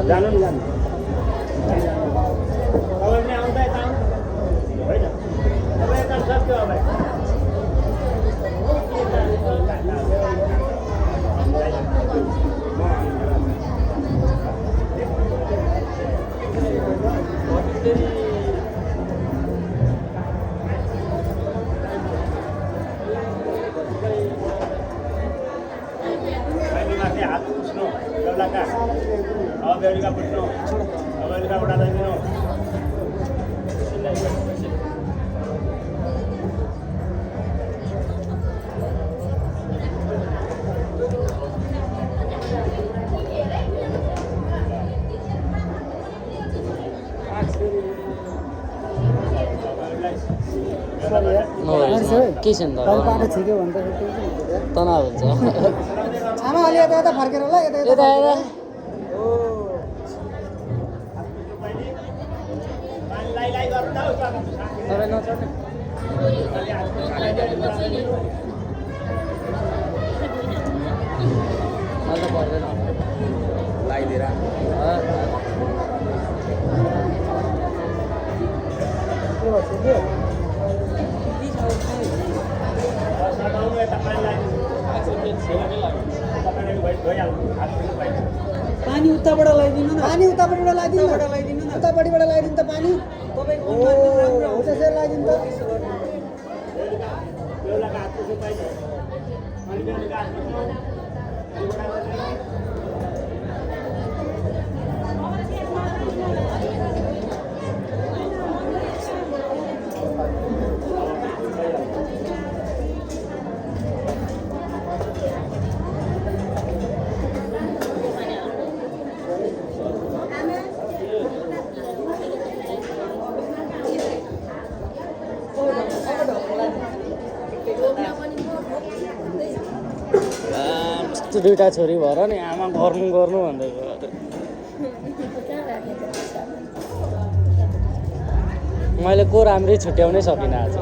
जानु नि जानु तपाईले आउँदै आउनु हैन तपाईले त सक्यो अब हात पुछ्नु बेलुका अब बेलुका पुछ्नु अब बेलुका उठा दिनु के छ नि तनाव हुन्छ छामा अलि यता यता फर्केर ल यता यता तपाईँ नचढ्नु मलाई पर्दैन लगाइदिएर पानी उताबाट लगाइदिनु न पानी उतापट्टिबाट लगाइदिनु न उतापट्टिबाट लगाइदिनु त पानी तपाईको हो त्यसरी लगाइदिनु त बेलुका हात पुछ्नु पाइन्छ अनि बेलुका हात पुछ्नु दुईटा छोरी भएर नि आमा गर्नु गर्नु भन्दैको मैले को राम्रै छुट्याउनै सकिनँ आज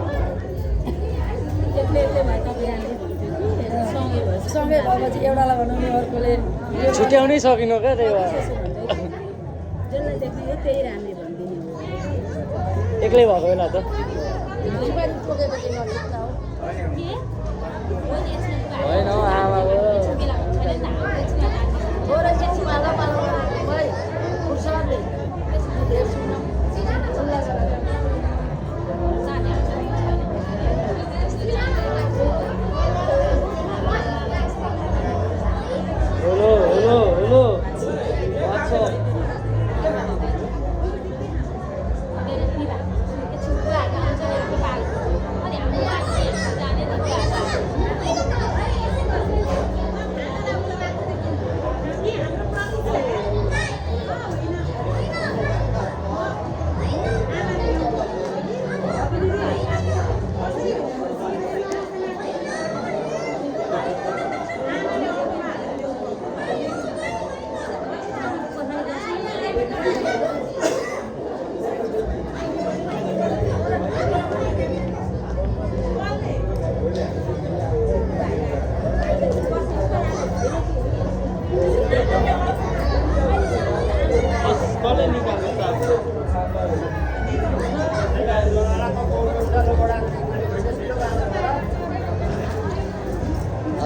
छुट्याउनै सकिनँ क्या त्यही भएर एक्लै भएको बेला त होइन आमाको hello what's up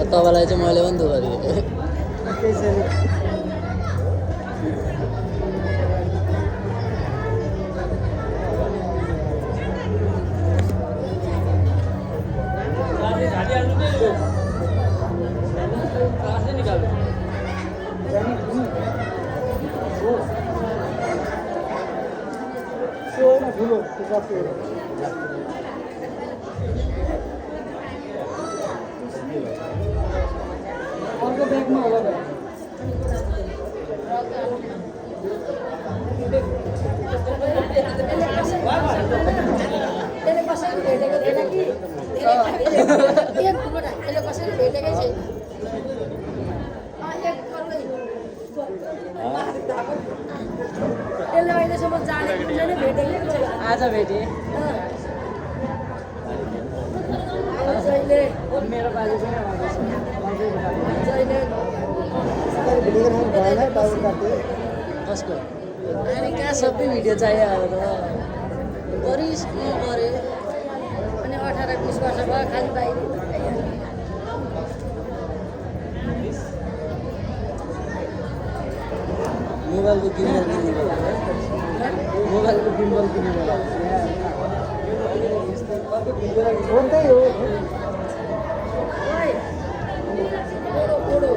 तपाईँलाई चाहिँ मैले पनि दुःख दिएँ अर्को ब्यागमा होला त त्यसले कसैले भेटेको थिएन कि त्यसले कसैले भेटेकै छैन त्यसले अहिलेसम्म जानेको छैन भेटेकै छैन आज भेटेँ मेरो बाजे पनि आउँदैछ जहिले भिडियो बनाउनु भएन टावर काट्यो कसको अनि कहाँ सबै भिडियो चाहियो अब त गरिस गऱ्यो अनि 18-20 वर्ष भयो खालि बाहिर मोबाइलको गिम्बल किन्नु मोबाइलको गिम्बल किन्नु फोन त्यही हो बुढो बुढो